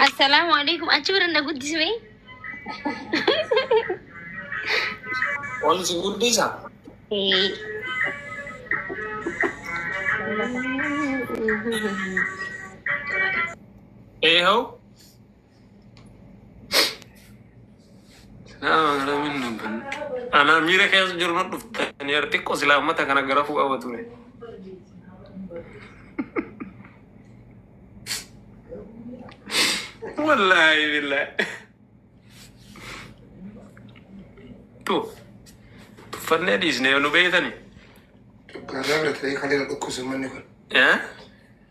Assalaamu alaikum. Achi bira na guddisme. Ol si guddisa. Eehaw. Anaa miira keessa jiru na dhuftanii xiqqoo silaa uummata kana garafuu qaba ture. Wallaahi billaahi. Tu tuffannee dhiisnee nu beeytani. Coggaarraa bira taree kalee na dhukkubse manni kun. Eh?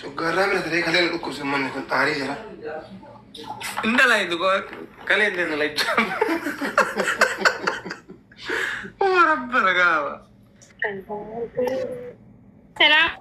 Coggaarraa bira taree kalee na dhukkubse manni kun xaarii jira. Indalaytu kalee illee dalachaa. Rabbana gaaba. Salaam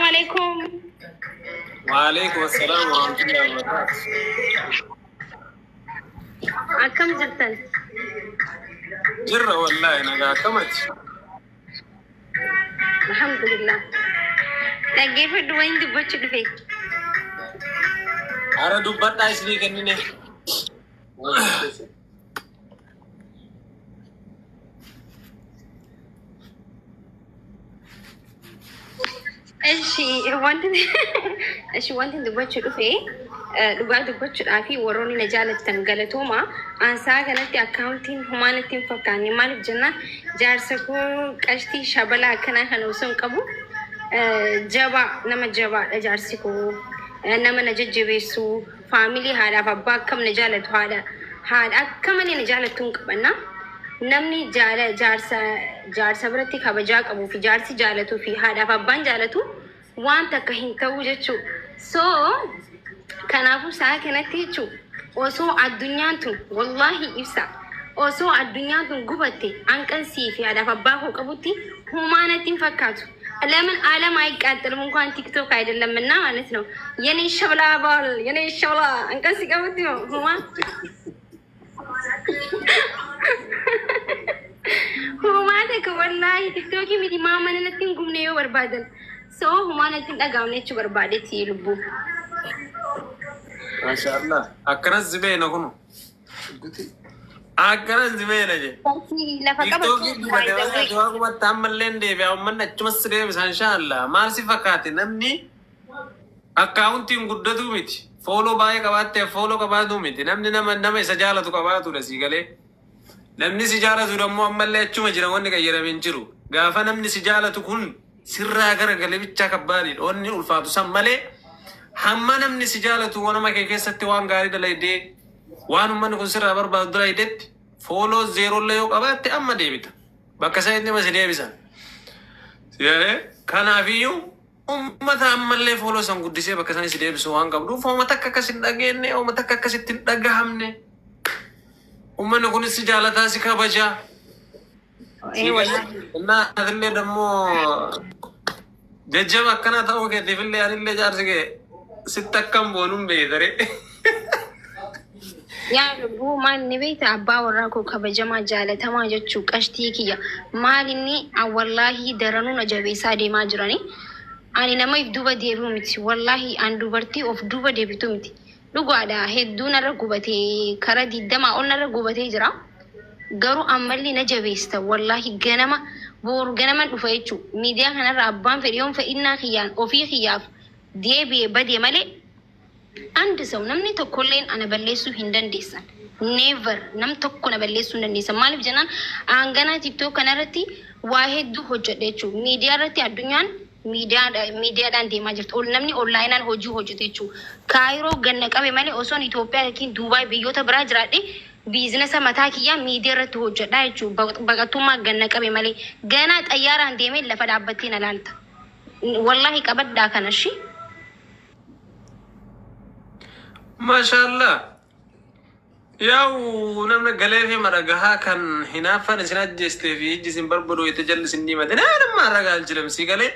alaikum. Waalaikum assalaam wa rahmatullahi wa barakatuh. Akkam jirtan? Jirra wallaahi nagaa akkamati. Alhamdulillah. Dhaggeeffadhu wayin dubbachuu dhufe. Hara dubbadhaa isinii kennine. Ishi wanti ishi wanti dubbachuu dhufe dhugaa dubbachuudhaa fi warroonni na jaallattan galatooma. Ansaa kanatti akkaawuntiin humaa natti hin fakkaanne maaliif jennaan jaarsa koo qashtii shabalaa akkanaa kana osoo hin qabu jabaa nama jabaadha jaarsi koo nama na jajjabeessu family haadhaaf abbaa akkam na jaallatu haadha haadha akka malee na jaallattu hin qabanna. Namni jaala jaarsa jaarsa biratti kabajaa qabuu fi jaarsi jaalatuu fi haadhaaf abbaan jaalatu waan takka hin ta'u jechuu. So kanaafuu sa'a kanatti jechuu osoo addunyaan tun wallaahi ibsa osoo addunyaan tun gubatte hanqan sii fi haadhaaf abbaa koo qabutti humaa natti hin fakkaatu. ለምን ዓለም አይቃጠልም? እንኳን ቲክቶክ አይደለም እና ማለት ነው። የኔ ሸብላ ባል የኔ ሸብላ አንቀን ሲቀቡት ነው ሁማ humaa takka wallaahi tiktookii miti maamana natti hin gubne yoo barbaadan so humaa natti hin dhagaamne jechuu barbaadetti lubbuu. Maashaallah. Akkanas si beena kunu. Guti. Akkanas si beena je. Lafa qabatu Tiktookii dubbate waan waa qubatti ammallee hin deebi'a. Uummanni achumas si deebisa inshaallah. Maal si fakkaate namni akkaawuntiin guddatu miti. Follow baay'ee qabaattee follow qabaatu miti. Namni nama nama isa jaalatu qabaatudha si galee. Namni si jaalatu dammoo ammallee achuma jira wanni qayyarame hin jiru. Gaafa namni si jaalatu kun sirraa gara galee bichaa kabbaadidha. Wanni ulfaatu san malee hamma namni si jaalatu wanuma kee keessatti waan gaarii dalaydee waan uummanni kun sirraa barbaadu dalaydetti follow zeerollee yoo qabaatte amma deebita. Bakka isa inni si deebisan. Si galee kanaafiyyuu uummata ammallee follow san guddisee bakka isaan si deebisu waan qabduuf uummata akka akkas hin dhageenye uummata akka akkasitti hin dhagahamne. Uummanni kunis si jaalataa si kabajaa. እና atillee dammoo jajjaba akkanaa ta'uu keetiifillee anillee jaarsi kee sitti akkam boonuun beeytare. Yaa lubbuu maal ni beekta abbaa warraa koo kabajamaa jaalatamaa jechuu qashtii kiyya maal inni wallaahi daranuu na jabeessaa deemaa jirani. Ani nama if duuba deebi'u miti wallaahi an dubartii of duuba deebitu miti. Dhugaadha hedduu narra gubatee kara digdamaa ol narra gubatee jira. Garuu ammallee na jabeessa wallaahi ganama boru ganaman dhufa jechuu miidiyaa kanarra abbaan fedhe yoon fedhinnaa kiyyaan ofii kiyyaaf deebi'e badee malee አንድ ሰው namni tokkolleen ana balleessuu hin dandeessan. Never nam tokko na balleessuu hin dandeessan. Maaliif jennaan aanganaa TikTok kanarratti waa hedduu hojjedha jechuudha. Miidiyaa irratti addunyaan miidiyaadhaan deemaa jirti. Ol namni onlaayinaan hojii hojjeta jechuudha. Kaayiroo ganna qabe malee osoon Itoophiyaa yookiin Duubaay biyyoota biraa jiraadhe business mataa kiyyaa miidiyaa irratti hojjedha jechuudha. Baqattummaa ganna qabe malee ganaa xayyaaraan deemee lafa dhaabbattee na laalta. Wallaahi qabaddaa kana shi. Maashaallah. Yaa'u namni galee fi madagahaa kan hinaaffaan isin ajjeestee fi ijji isin barbadu itti jalli isin diimate nama ragaa jiramsi galee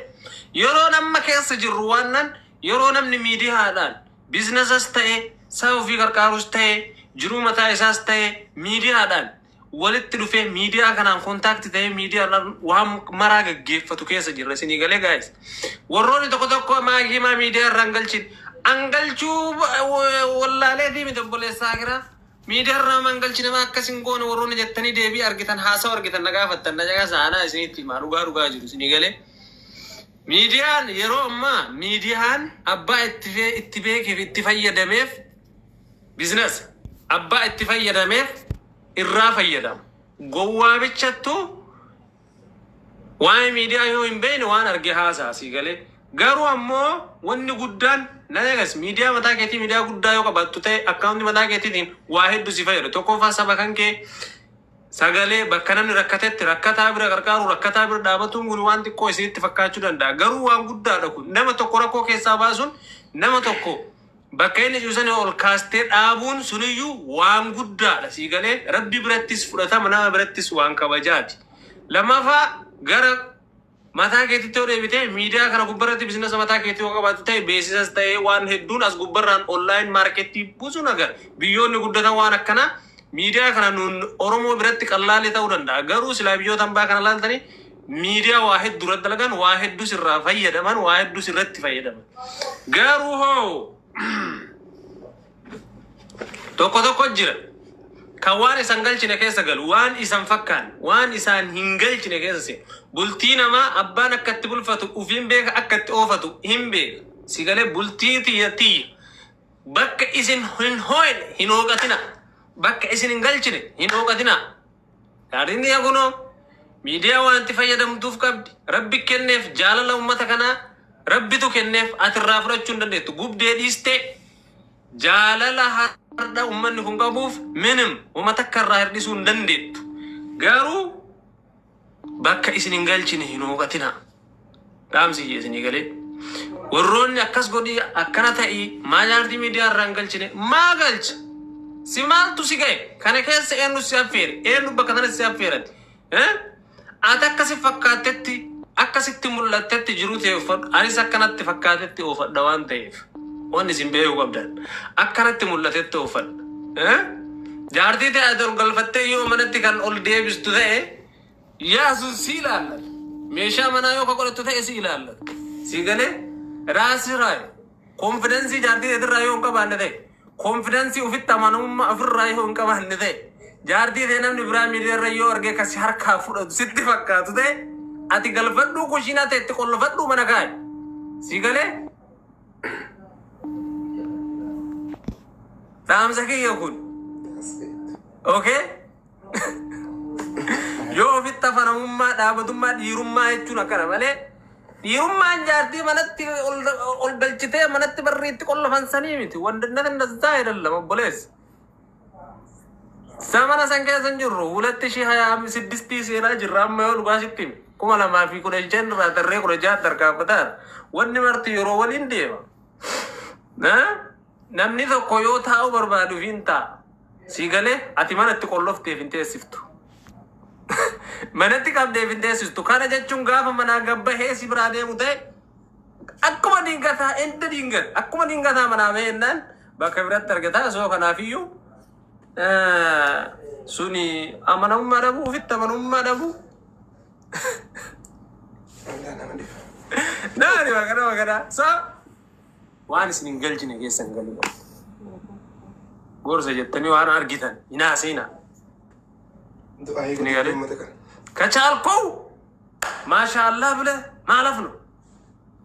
yeroo nama keessa jirru waan nan yeroo namni miidiyaadhaan businessas ta'e saba ofii qarqaarus ta'e jiruu mataa isaas ta'e miidiyaadhaan walitti dhufee miidiyaa kanaan contact ta'ee miidiyaadhaan waan maraa gaggeeffatu keessa jirra isinii galee gaa'is. Warroonni tokko tokko maagii maa miidiyaa irraan galchin Angalchuu wallaaleetii miti obboleessaa jira. Miidiyaarraa nama angalchi nama akkas hin goone warroonni jettanii deebii argitan haasawa argitan na gaafattan na jagaa saanaa isinitti himaa dhugaa dhugaa jiru isinii galee. Miidiyaan yeroo ammaa miidiyaan abbaa itti beekeef itti fayyadameef business, abbaa itti fayyadameef irraa fayyadama. Gowwaa bichattu waa'ee miidiyaa yoo hin beekne waan arge haasaa sii galee. Garuu ammoo wanni guddaan na dhagas, miidiyaa mataa keetii, miidiyaa guddaa yoo qabaattu ta'e, akkaawunti mataa keetiitiin waa hedduu si fayyadu. Tokkoffaa, saba kan kee sagalee bakka namni rakkatetti rakkataa bira qarqaaru, rakkataa bira dhaabatuun kun waan xiqqoo isinitti fakkaachuu danda'a. Garuu waan guddaadha kun. Nama tokko rakkoo keessaa baasuun, nama tokko bakka inni jiru ol kaastee dhaabuun suniyyuu waan guddaadha. Sii galee, rabbi birattis fudhatama, nama birattis waan kabajaati. Lammaffaa, gara mataa keetitti yoo deebite, miidiyaa kana gubbarratti business mataa keetii yoo qabaattu ta'e, beeksisas ta'e waan hedduun as gubbarraan online market buusuun agar biyyoonni guddatan waan akkanaa miidiyaa kana nuun Oromoo biratti qallaalee ta'uu danda'a. Garuu silaa biyyoota hambaa kana laaltanii miidiyaa waa hedduu irratti dalagan, waa hedduu sirraa fayyadaman, waa hedduu sirratti fayyadaman. Garuu hoo tokko tokko jira. Kan waan isan galchine keessa galu, waan isan fakkaan, waan isaan hin galchine keessa seenu. Bultii namaa abbaan akka itti bulfatu ufiin beeka, akka itti oofatu hin beeka. Si galee, bultii tiyya tiyya. Bakka isin hin hoo'ine hin hooqatina. Bakka isin hin galchine hin hooqatina. Gaariin tiyya kunoo miidiyaa waan itti fayyadamtuuf qabdi. Rabbi kenneef jaalala uummata kanaa, rabbitu kenneef, ati irraa fudhachuu hin dandeettu. Gubdee dhiistee jaalala har'a uummanni kun qabuuf minim uummata akka irraa hir'isuu hin dandeettu. Garuu bakka isin hin galchine hin hooqatina. Dhaamsi isinii galee. Warroonni akkas godhii akkana ta'ii maa jaartii miidiyaa irraa hin galchine maa galcha? Si maaltu si ga'e? Kana keessa eenyu si affeere? Eenyu bakka kana si affeerate? Ati akkasi fakkaattetti akkasitti mul'attetti jiru ta'e uffadhu. Anis akkanatti fakkaatetti oofadha waan ta'eef. Wanni isin beekuu qabdan. Akkanatti mul'atetti oofadha. Jaartii ta'e ati ol galfattee yoo manatti kan ol deebistu ta'e, yaa sun si ilaallata. Meeshaa manaa yoo ka godhattu ta'e si ilaallata. Si galee, raasirraa confidence jaartii ta'etirraa yoo hin qabaanne ta'e, confidence ofitti amanamummaa ofirraa yoo hin qabaanne ta'e, jaartii ta'e namni biraa miidiyaarra yoo argee kasi harkaa fudhatu sitti fakkaatu ta'e, ati galfadhuu kushiinaa ta'e itti qollofadhuu mana kaa'i. Si galee, dhaamsa kiyya kun. Okay? Yoo ofitti amanamummaa dhaabatummaa dhiirummaa jechuun akkana malee, dhiirummaan jaartii manatti ol galchitee manatti barriitti qollofan sanii miti. ወንድነት እንደዛ አይደለም obboleessa. Zamana san keessa hin jirru, 2026 seenaa jirra amma. Yoo dhugaa sitti hime, 2015 irraa tarree 16 tarkaanfataa wanni marti yeroo waliin deema. Namni tokko yoo taa'u barbaadu hin taa'a. Si galee, ati mana itti qollofteef hin teessiftu. Manatti qabdeef hin teessistu. Kana jechuun gaafa manaa gabbahee si biraa deemu ta'e, akkuma dingataa inda dingat akkuma dingataa manaa bahennaan bakka biratti argataa. Soo kanaafiyyuu suni amanamummaa dhabuu, ofitti amanamummaa dhabuu. Nama dhiba. Naani makana makana so waan isin hin galchine keessa hin galina. Gorsa jettanii waan argitan hin haasa'ina. Du'aa Ni eeguu galee? uummata kana. ከቻልከው ማሻአላህ ብለህ ማለፍ ነው።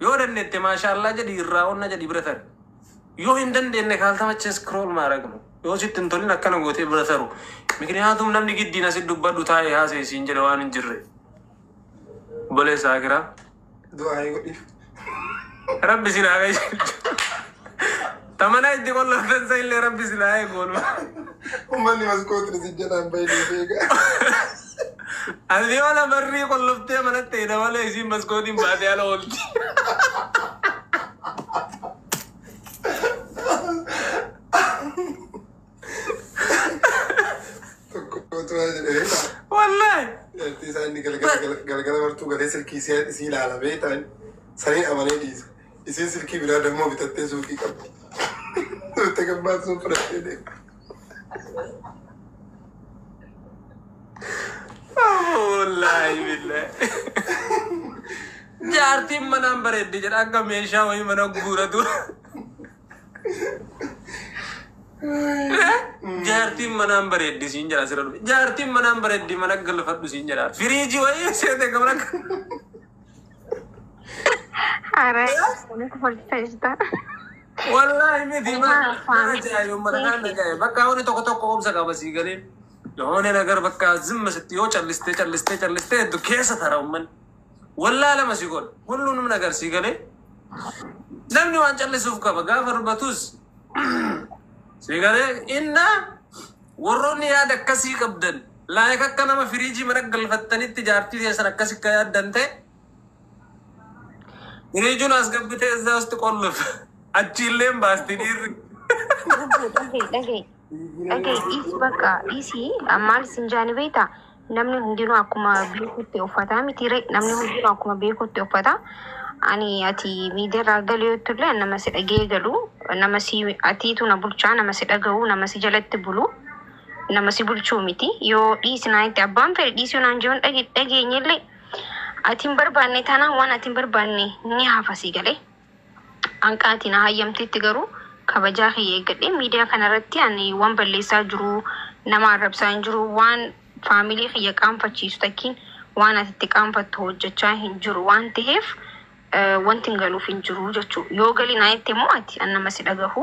Yoo dandeette maashaallah jedhi, irraa onna jedhi bira tari. Yoo hin dandeenye, ካልተመቸ scroll ማድረግ ነው። Yoo sitti hin tolin akkana gootee bira taru. ምክንያቱም namni giddiin asit dubbadhu taa'ee haasa'e siin jedhe waan hin jirre. Obboleessa akiraa. Du'aa godhiif. Rabbi sin haa qajeelchu. Tamana itti qolloftan sa illee rabbi sin haa eegu oolma. Uummanni maskootiin isin jalaan bahee beeka. Ati yoo barrii qolloftee manatti hidha malee isiin maskootiin baatee ala oolti. Tokko turaa jedhee beekaa. Wallaahi. Jaartii isaa inni galgala galgala martuu galee silkii isii ilaala beektaa, saniin amanee dhiisa. Isiin silkii biraa dammoo bitattee suuqii qabdi. Suuta gabbaan sun fudhattee deema. Wallaahi billahi. Jaartiin manaan bareeddi jedha, akka meeshaa wayii mana guuratu. Jaartiin manaan bareeddi siin jedha asirra dhufe. Jaartiin manaan bareeddi mana galfadhu siin jedha. Firiijii wayii seete gamana. Haaraa kolfaa jirta. Wallaahi miti mana ajaa'iba mana kan ajaa'iba. Bakka wanni tokko tokko obsa qaba sii galee. የሆነ ነገር በቃ ዝም ስትይ ጨልስቴ ጨልስቴ ጨልስቴ keessa tara uummanni. Wallaalama si godha. ሁሉንም ነገር sii galee namni waan callisuuf qaba gaafa dubbatus sii galee inna warroonni yaada akkasii qabdan laayik akka nama firiijii mana galfattanitti jaartii teessan akkas akka yaaddan ta'e firiijuun as gabbitee እዛ ውስጥ ቆልፍ achiilleen baasti dhiirri. Dhagahi, dhagahi. Dhagahi, dhiisi bakka dhiisi maal isin jaani beektaa? Namni hundinuu akkuma beekutti uffata miti ree, namni hundinuu akkuma beekutti uffata. Ani ati miidiyaarraa galee yoo nama si dhagee galu, nama si atiitu na bulchaa, nama si dhaga'u, nama si jalatti bulu, nama si bulchuu miti. Yoo dhiisi naan itti abbaan fedhe dhiisuu naan jiruun dhageenyellee ati hin barbaanne taanaan waan ati hin barbaanne ni hafa sii galee. Hanqaati na hayyamteetti garuu kabajaa kiyya eeggadhee miidiyaa kanarratti ani waan balleessaa jiru, nama arrabsaa hin jiru, waan faamilii kiyya qaanfachiisu takkiin waan ati itti qaanfattu hojjechaa hin jiru waan ta'eef wanti hin galuuf hin jiru jechuudha. Yoo gali naa itti immoo ati an nama si dhagahu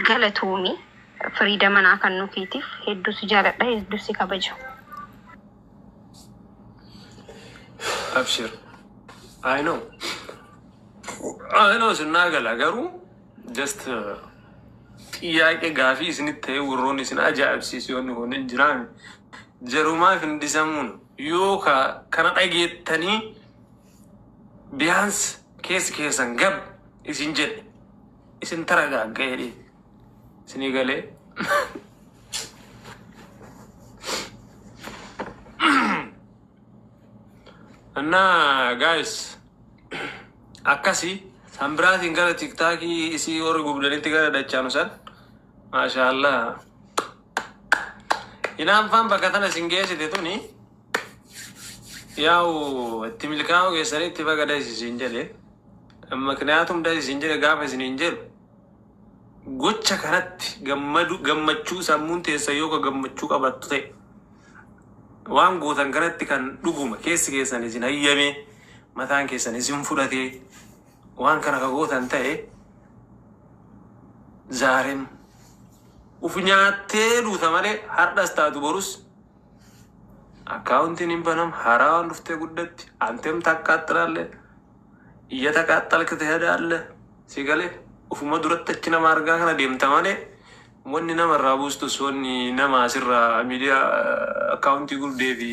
galatoomi firiida manaa kan nu keetiif hedduu si jaaladha, hedduu si kabaja. Abshir. I know. I know sinaa gala garuu just ጥያቄ gaafii isinitti ta'e warroonni isin ajaa'ibsiisu yoonni kun hin jiraame jarumaaf hin dhisamuun yoo ka kana dhageettanii ቢያንስ keessi keessan gab isin jedhe isin taragaagga jedhee isinii galee. እና guys, akkasii san biraatiin gara TikTokii isii warri gubdanitti gara dachaanu san maashaallah hinaaffaan bakka tana isin geessite tuni yaa'u itti milkaa'uu keessanii itti baga daysi isin jedhe. ምክንያቱም daysi isin jedhe gaafa isiniin jedhu gocha kanatti gammadu gammachuu sammuun teessa yoo ka gammachuu qabattu ta'e waan gootan kanatti kan dhuguma keessi keessan isin hayyame mataan keessan isin fudhatee waan kana ka gootan ta'e ዛሬም uf nyaattee duuta malee hardhas taatu borus akkaawuntiin hin banam haaraan dhuftee guddatti አንተም ታቃጥላለህ እየተቃጠልክ ትሄዳለህ si galee ufuma duratti achi nama argaa kana deemta malee wanni namarraa buustus wanni nama asirraa miidiyaa akkaawuntii gurdee fi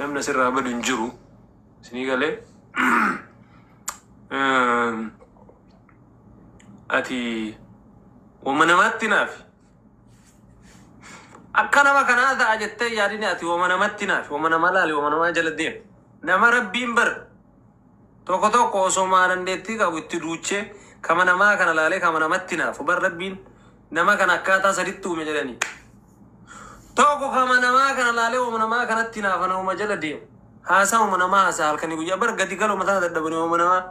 namni asirraa badu hin jiru isinii galee. Ati wama namatti naafi akka nama kanaa ta'a jettee yaadini ati wama namatti naafi wama nama laali wama namaa jala deema nama rabbiin bar tokko tokko osoo maa dandeettii qabu itti duuchee kama namaa kana laalee kama namatti naafu bar rabbiin nama kana akkaataa saditti uume jedhanii tokko kama namaa kana laalee wama namaa kanatti naafa nama jala deema haasaa wama namaa haasaa halkanii guyyaa bar gadi galoo mataa dadhabanii wama namaa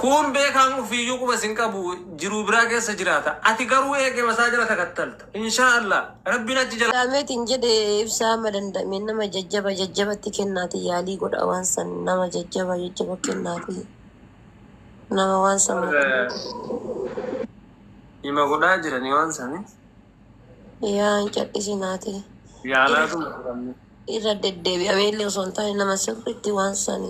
kun beekaan ufiiyyuu quba sin qabu jiruu biraa keessa jiraata ati garuu eegee masaa jala takattalta inshaallah rabbiin achi jala. Dhaameetiin jedhe ibsaa amma danda'ame nama jajjaba jajjabatti kennaati yaalii godha waan san nama jajjaba jajjaba kennaati nama waan san. Hima godhaa jiranii waan sani. Yaa hin cal'isinaati. Yaalaatuma. Irra deddeebi'amee illee osoo hin taane nama sirriitti waan san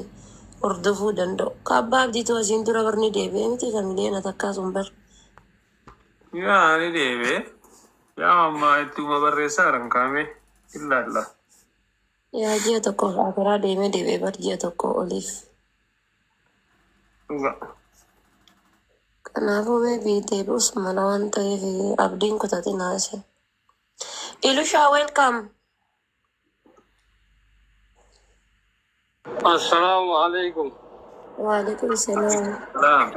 hordofuu danda'u. Kaabbaa abdiitu asiin dura barni deebi'ee miti kan miliyoona takkaa sun bar. Yaa ni deebi'e. Yaa amma ittuma barreessaa jiran kaame ilaalla. Yaa ji'a tokko akaraa deemee deebi'ee bar ji'a tokko oliif. Dhuga. Kanaafuu beebii deebi'us mala waan ta'eef abdiin kutatinaa isin. Ilushaa, welcome. Assalamu alaikum. Waalaikum salaam. Salaam.